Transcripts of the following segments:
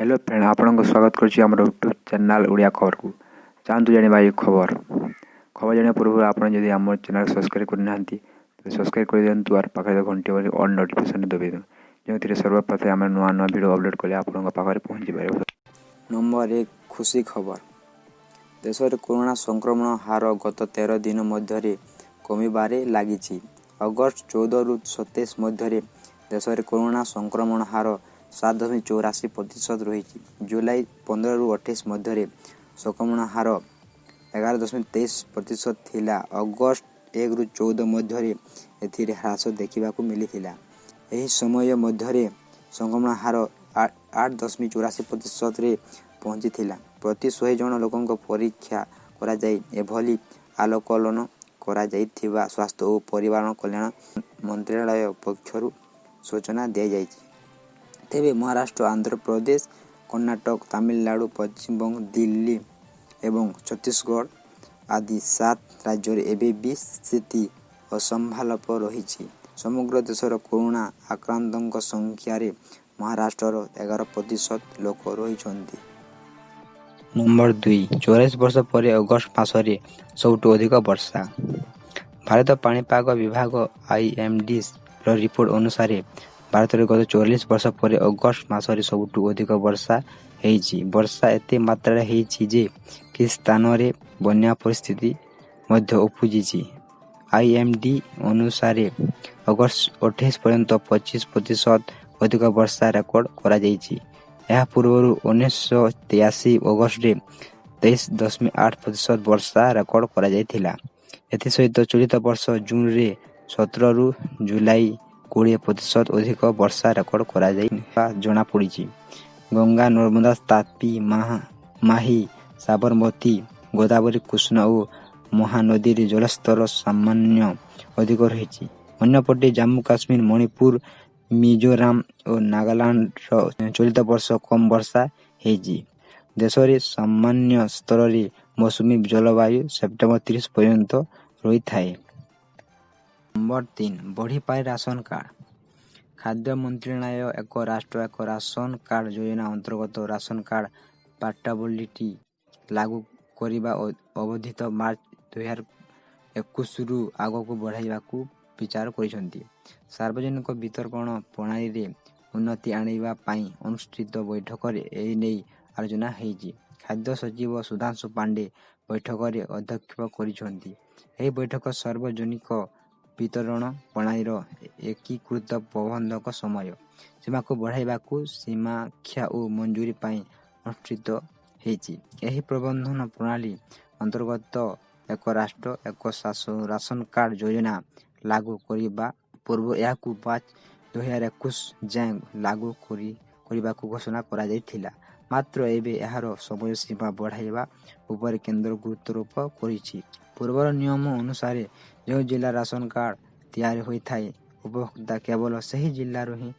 Hello friend, ଆପଣଙ୍କୁ ସ୍ୱାଗତ କରୁଛି ଆମର ୟୁଟ୍ୟୁବ୍ ଚ୍ୟାନେଲ୍ ଓଡ଼ିଆ ଖବରକୁ। ଚାଲନ୍ତୁ ଜାଣିବା ଏହି ଖବର। ଖବର ଜାଣିବା ପୂର୍ବରୁ ଆପଣ ଯଦି ଆମ ଚ୍ୟାନେଲ୍ ସବସ୍କ୍ରାଇବ୍ କରିନାହାନ୍ତି, ତେବେ ସବସ୍କ୍ରାଇବ୍ କରିଦିଅନ୍ତୁ ଆର ପାଖରେ ଘଣ୍ଟି ବୋଲି ଅଲ୍ ନୋଟିଫିକେସନ୍ ଦବାଇ ଦିଅନ୍ତୁ, ଯେଉଁଥିରେ ସର୍ବପ୍ରଥମେ ଆମେ ନୂଆ ନୂଆ ଭିଡ଼ିଓ ଅପଲୋଡ଼ କଲେ ଆପଣଙ୍କ ପାଖରେ ପହଞ୍ଚି ପାରିବ। ନମ୍ବର 1, ଖୁସି ଖବର। ଦେଶରେ କରୋନା ସଂକ୍ରମଣ ହାର ଗତ 13 ଦିନ ମଧ୍ୟରେ କମିବାରେ ଲାଗିଛି। ଅଗଷ୍ଟ 14ରୁ 27 ମଧ୍ୟରେ ଦେଶରେ କରୋନା ସଂକ୍ରମଣ ହାର 7.84% ରହିଛି। ଜୁଲାଇ 15ରୁ 28 ମଧ୍ୟରେ ସଂକ୍ରମଣ ହାର 11.23% ଥିଲା। ଅଗଷ୍ଟ 1ରୁ 14 ମଧ୍ୟରେ ଏଥିରେ ହ୍ରାସ ଦେଖିବାକୁ ମିଳିଥିଲା। ଏହି ସମୟ ମଧ୍ୟରେ ସଂକ୍ରମଣ ହାର 8.84%ରେ ପହଞ୍ଚିଥିଲା। ପ୍ରତି 100 ଜଣ ଲୋକଙ୍କ ପରୀକ୍ଷା କରାଯାଇ ଏଭଳି ଆକଳନ କରାଯାଇଥିବା ସ୍ୱାସ୍ଥ୍ୟ ଓ ପରିବାର କଲ୍ୟାଣ ମନ୍ତ୍ରଣାଳୟ ପକ୍ଷରୁ ସୂଚନା ଦିଆଯାଇଛି। ତେବେ ମହାରାଷ୍ଟ୍ର, ଆନ୍ଧ୍ରପ୍ରଦେଶ, କର୍ଣ୍ଣାଟକ, ତାମିଲନାଡୁ, ପଶ୍ଚିମବଙ୍ଗ, ଦିଲ୍ଲୀ ଏବଂ ଛତିଶଗଡ଼ ଆଦି ସାତ ରାଜ୍ୟରେ ଏବେ ବି ସ୍ଥିତି ଅସମ୍ଭାଳ ରହିଛି। ସମଗ୍ର ଦେଶର କରୋନା ଆକ୍ରାନ୍ତଙ୍କ ସଂଖ୍ୟାରେ ମହାରାଷ୍ଟ୍ରର 11% ଲୋକ ରହିଛନ୍ତି। ନମ୍ବର 2, 44 ବର୍ଷ ପରେ ଅଗଷ୍ଟ ମାସରେ ସବୁଠୁ ଅଧିକ ବର୍ଷା। ଭାରତ ପାଣିପାଗ ବିଭାଗ ଆଇଏମଡିର ରିପୋର୍ଟ ଅନୁସାରେ ଭାରତରେ ଗତ 44 ବର୍ଷ ପରେ ଅଗଷ୍ଟ ମାସରେ ସବୁଠୁ ଅଧିକ ବର୍ଷା ହେଇଛି। ବର୍ଷା ଏତେ ମାତ୍ରାରେ ହେଇଛି ଯେ କିଛି ସ୍ଥାନରେ ବନ୍ୟା ପରିସ୍ଥିତି ମଧ୍ୟ ଉପୁଜିଛି। ଆଇଏମଡି ଅନୁସାରେ ଅଗଷ୍ଟ 28 ପର୍ଯ୍ୟନ୍ତ 25% ଅଧିକ ବର୍ଷା ରେକର୍ଡ କରାଯାଇଛି। ଏହା ପୂର୍ବରୁ 1983 ଅଗଷ୍ଟରେ 23.8% ବର୍ଷା ରେକର୍ଡ କରାଯାଇଥିଲା। ଏଥିସହିତ ଚଳିତ ବର୍ଷ ଜୁନରେ 17ରୁ ଜୁଲାଇ 20% ଅଧିକ ବର୍ଷା ରେକର୍ଡ କରାଯାଇଥିବା ଜଣାପଡ଼ିଛି। ଗଙ୍ଗା, ନର୍ମଦା, ତାପି, ମାହି, ସାବରମତୀ, ଗୋଦାବରୀ, କୃଷ୍ଣ ଓ ମହାନଦୀରେ ଜଳସ୍ତର ସାମାନ୍ୟ ଅଧିକ ରହିଛି। ଅନ୍ୟପଟେ ଜାମ୍ମୁ କାଶ୍ମୀର, ମଣିପୁର, ମିଜୋରାମ ଓ ନାଗାଲାଣ୍ଡର ଚଳିତ ବର୍ଷ କମ୍ ବର୍ଷା ହେଇଛି। ଦେଶରେ ସାମାନ୍ୟ ସ୍ତରରେ ମୌସୁମୀ ଜଳବାୟୁ ସେପ୍ଟେମ୍ବର 30 ପର୍ଯ୍ୟନ୍ତ ରହିଥାଏ। ନମ୍ବର 3, ବଢ଼ିପାରେ ରାସନ କାର୍ଡ। ଖାଦ୍ୟ ମନ୍ତ୍ରଣାଳୟ ଏକ ରାଷ୍ଟ୍ର ଏକ ରାସନ କାର୍ଡ ଯୋଜନା ଅନ୍ତର୍ଗତ ରାସନ କାର୍ଡ ପୋର୍ଟାବିଲିଟି ଲାଗୁ କରିବା ଅବଧିକୁ ମାର୍ଚ୍ଚ 2021ରୁ ଆଗକୁ ବଢ଼ାଇବାକୁ ବିଚାର କରିଛନ୍ତି। ସାର୍ବଜନିକ ବିତରଣ ପ୍ରଣାଳୀରେ ଉନ୍ନତି ଆଣିବା ପାଇଁ ଅନୁଷ୍ଠିତ ବୈଠକରେ ଏନେଇ ଆଲୋଚନା ହୋଇଛି। ଖାଦ୍ୟ ସଚିବ ସୁଧାଂଶୁ ପାଣ୍ଡେ ବୈଠକରେ ଅଧ୍ୟକ୍ଷତା କରିଛନ୍ତି। ଏହି ବୈଠକ ସାର୍ବଜନିକ ବିତରଣ ପ୍ରଣାଳୀର ଏକୀକୃତ ପ୍ରବନ୍ଧନ ସମୟ ସୀମାକୁ ବଢ଼ାଇବାକୁ ସମୀକ୍ଷା ଓ ମଞ୍ଜୁରି ପାଇଁ ଅନୁଷ୍ଠିତ ହୋଇଛି। ଏହି ପ୍ରବନ୍ଧନ ପ୍ରଣାଳୀ ଅନ୍ତର୍ଗତ ଏକ ରାଷ୍ଟ୍ର ଏକ ରାସନ କାର୍ଡ ଯୋଜନା ଲାଗୁ କରିବା ପୂର୍ବରୁ ଏହାକୁ ମାର୍ଚ୍ଚ 2021 ଯାଏଁ ଲାଗୁ କରିବାକୁ ଘୋଷଣା କରାଯାଇଥିଲା। ମାତ୍ର ଏବେ ଏହାର ସମୟ ସୀମା ବଢ଼ାଇବା ଉପରେ କେନ୍ଦ୍ର ଗୁରୁତ୍ୱାରୋପ କରିଛି। ପୂର୍ବର ନିୟମ ଅନୁସାରେ ଯେଉଁ ଜିଲ୍ଲାରେ ରାସନ କାର୍ଡ ତିଆରି ହୋଇଥାଏ, ଉପଭୋକ୍ତା କେବଳ ସେହି ଜିଲ୍ଲାରୁ ହିଁ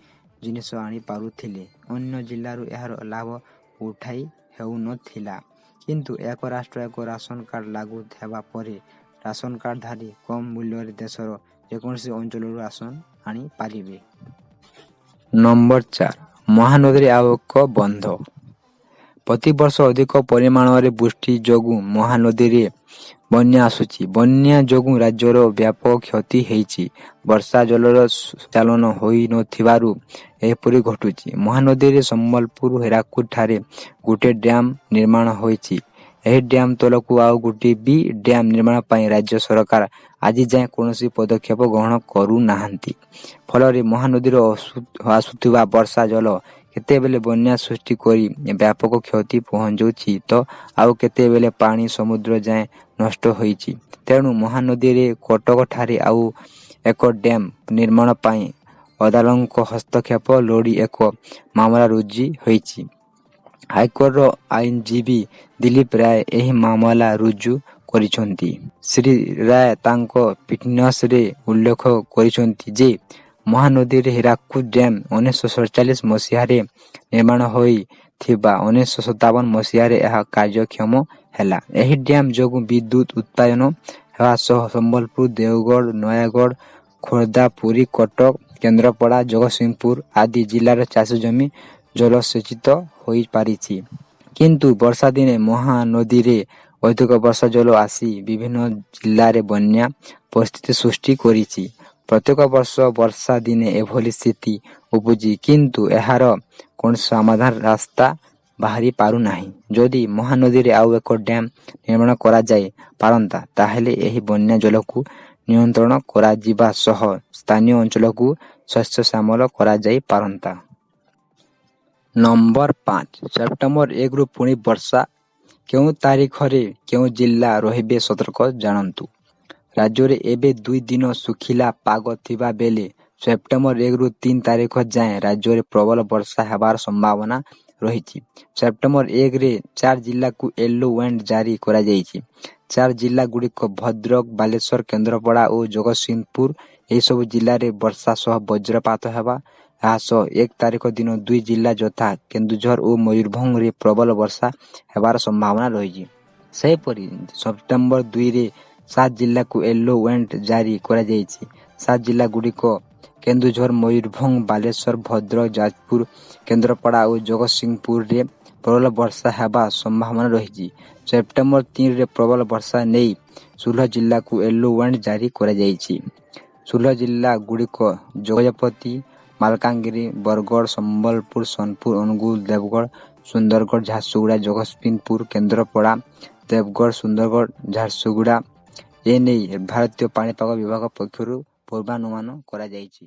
ଜିନିଷ ଆଣିପାରୁଥିଲେ। ଅନ୍ୟ ଜିଲ୍ଲାରୁ ଏହାର ଲାଭ ଉଠାଇ ହେଉନଥିଲା। କିନ୍ତୁ ଏକ ରାଷ୍ଟ୍ର ଏକ ରାସନ କାର୍ଡ ଲାଗୁ ହେବା ପରେ ରାସନ କାର୍ଡଧାରୀ କମ୍ ମୂଲ୍ୟରେ ଦେଶର ଯେକୌଣସି ଅଞ୍ଚଳରୁ ରାସନ ଆଣିପାରିବେ। ନମ୍ବର 4, ମହାନଦୀରେ ଆଉ ଏକ ବନ୍ଧ। ପ୍ରତିବର୍ଷ ଅଧିକ ପରିମାଣରେ ବୃଷ୍ଟି ଯୋଗୁଁ ମହାନଦୀରେ ବନ୍ୟା ଆସୁଛି। ବନ୍ୟା ଯୋଗୁଁ ରାଜ୍ୟର ବ୍ୟାପକ କ୍ଷତି ହେଇଛି। ବର୍ଷା ଜଳର ସଞ୍ଚାଳନ ହୋଇନଥିବାରୁ ଏପରି ଘଟୁଛି। ମହାନଦୀରେ ସମ୍ବଲପୁର ହୀରାକୁଦ ଠାରେ ଗୋଟିଏ ଡ୍ୟାମ ନିର୍ମାଣ ହୋଇଛି। ଏହି ଡ୍ୟାମ ତଳକୁ ଆଉ ଗୋଟିଏ ବି ଡ୍ୟାମ ନିର୍ମାଣ ପାଇଁ ରାଜ୍ୟ ସରକାର ଆଜିଯାଏଁ କୌଣସି ପଦକ୍ଷେପ ଗ୍ରହଣ କରୁନାହାନ୍ତି। ଫଳରେ ମହାନଦୀରୁ ଆସୁଥିବା ବର୍ଷା ଜଳ କେତେବେଳେ ବନ୍ୟା ସୃଷ୍ଟି କରି ବ୍ୟାପକ କ୍ଷତି ପହଞ୍ଚାଉଛି ତ ଆଉ କେତେବେଳେ ପାଣି ସମୁଦ୍ର ଯାଇ ନଷ୍ଟ ହେଉଛି। ତେଣୁ ମହାନଦୀରେ କଟକଠାରେ ଆଉ ଏକ ଡ୍ୟାମ ନିର୍ମାଣ ପାଇଁ ଅଦାଲତଙ୍କ ହସ୍ତକ୍ଷେପ ଲୋଡ଼ି ଏକ ମାମଲା ରୁଜୁ ହୋଇଛି। ହାଇକୋର୍ଟର ଆଇନଜୀବୀ ଦିଲ୍ଲୀପ ରାୟ ଏହି ମାମଲା ରୁଜୁ କରିଛନ୍ତି। ଶ୍ରୀ ରାୟ ତାଙ୍କ ପିଟିସନରେ ଉଲ୍ଲେଖ କରିଛନ୍ତି ଯେ ମହାନଦୀରେ ହୀରାକୁଦ ଡ୍ୟାମ 1947 ମସିହାରେ ନିର୍ମାଣ ହୋଇଥିବା 1957 ମସିହାରେ ଏହା କାର୍ଯ୍ୟକ୍ଷମ ହେଲା। ଏହି ଡ୍ୟାମ ଯୋଗୁଁ ବିଦ୍ୟୁତ ଉତ୍ପାଦନ ହେବା ସହ ସମ୍ବଲପୁର, ଦେବଗଡ଼, ନୟାଗଡ଼, ଖୋର୍ଦ୍ଧା, ପୁରୀ, କଟକ, କେନ୍ଦ୍ରାପଡ଼ା, ଜଗତସିଂହପୁର ଆଦି ଜିଲ୍ଲାର ଚାଷ ଜମି ଜଳସେଚିତ ହୋଇପାରିଛି। କିନ୍ତୁ ବର୍ଷାଦିନେ ମହାନଦୀରେ ଅଧିକ ବର୍ଷା ଜଳ ଆସି ବିଭିନ୍ନ ଜିଲ୍ଲାରେ ବନ୍ୟା ପରିସ୍ଥିତି ସୃଷ୍ଟି କରିଛି। ପ୍ରତ୍ୟେକ ବର୍ଷ ବର୍ଷା ଦିନେ ଏଭଳି ସ୍ଥିତି ଉପୁଜୁଛି, କିନ୍ତୁ ଏହାର କୌଣସି ସମାଧାନ ରାସ୍ତା ବାହାରି ପାରୁନାହିଁ। ଯଦି ମହାନଦୀରେ ଆଉ ଏକ ଡ୍ୟାମ୍ ନିର୍ମାଣ କରାଯାଇ ପାରନ୍ତା, ତାହେଲେ ଏହି ବନ୍ୟା ଜଳକୁ ନିୟନ୍ତ୍ରଣ କରାଯିବା ସହ ସ୍ଥାନୀୟ ଅଞ୍ଚଳକୁ ଶସ୍ୟଶ୍ୟାମଳ କରାଯାଇ ପାରନ୍ତା। ନମ୍ବର 5, ସେପ୍ଟେମ୍ବର 1ରୁ ପୁଣି ବର୍ଷା, କେଉଁ ତାରିଖରେ କେଉଁ ଜିଲ୍ଲା ରହିବେ ସତର୍କ ଜାଣନ୍ତୁ। ରାଜ୍ୟରେ ଏବେ 2 ଦିନ ଶୁଖିଲା ପାଗ ଥିବା ବେଳେ ସେପ୍ଟେମ୍ବର 1ରୁ 3 ତାରିଖ ଯାଏଁ ରାଜ୍ୟରେ ପ୍ରବଳ ବର୍ଷା ହେବାର ସମ୍ଭାବନା ରହିଛି। ସେପ୍ଟେମ୍ବର 1ରେ 4 ଜିଲ୍ଲାକୁ ୟେଲୋ ୱାର୍ଣ୍ଣିଂ ଜାରି କରାଯାଇଛି। 4 ଜିଲ୍ଲା ଗୁଡ଼ିକ ଭଦ୍ରକ, ବାଲେଶ୍ୱର, କେନ୍ଦ୍ରାପଡ଼ା ଓ ଜଗତସିଂହପୁର। ଏହିସବୁ ଜିଲ୍ଲାରେ ବର୍ଷା ସହ ବଜ୍ରପାତ ହେବ। ଏହାସହ 1 ତାରିଖ ଦିନ 2 ଜିଲ୍ଲା ଯଥା କେନ୍ଦୁଝର ଓ ମୟୂରଭଞ୍ଜରେ ପ୍ରବଳ ବର୍ଷା ହେବାର ସମ୍ଭାବନା ରହିଛି। ସେହିପରି ସେପ୍ଟେମ୍ବର 2ରେ 7 ଜିଲ୍ଲାକୁ ୟେଲୋ ୱାର୍ଣ୍ଣିଂ ଜାରି କରାଯାଇଛି। 7 ଜିଲ୍ଲା ଗୁଡ଼ିକ କେନ୍ଦୁଝର, ମୟୂରଭଞ୍ଜ, ବାଲେଶ୍ୱର, ଭଦ୍ରକ, ଯାଜପୁର, କେନ୍ଦ୍ରାପଡ଼ା ଓ ଜଗତସିଂହପୁରରେ ପ୍ରବଳ ବର୍ଷା ହେବା ସମ୍ଭାବନା ରହିଛି। ସେପ୍ଟେମ୍ବର 3ରେ ପ୍ରବଳ ବର୍ଷା ନେଇ 16 ଜିଲ୍ଲାକୁ ୟେଲୋ ୱାର୍ଣ୍ଣିଂ ଜାରି କରାଯାଇଛି। 16 ଜିଲ୍ଲା ଗୁଡ଼ିକ ଗଜପତି, ମାଲକାନଗିରି, ବରଗଡ଼, ସମ୍ବଲପୁର, ସୋନପୁର, ଅନୁଗୁଳ, ଦେବଗଡ଼, ସୁନ୍ଦରଗଡ଼, ଝାରସୁଗୁଡ଼ା, ଜଗତସିଂହପୁର, କେନ୍ଦ୍ରାପଡ଼ା, ଦେବଗଡ଼, ସୁନ୍ଦରଗଡ଼, ଝାରସୁଗୁଡ଼ା। ଏନେଇ ଭାରତୀୟ ପାଣିପାଗ ବିଭାଗ ପକ୍ଷରୁ ପୂର୍ବାନୁମାନ କରାଯାଇଛି।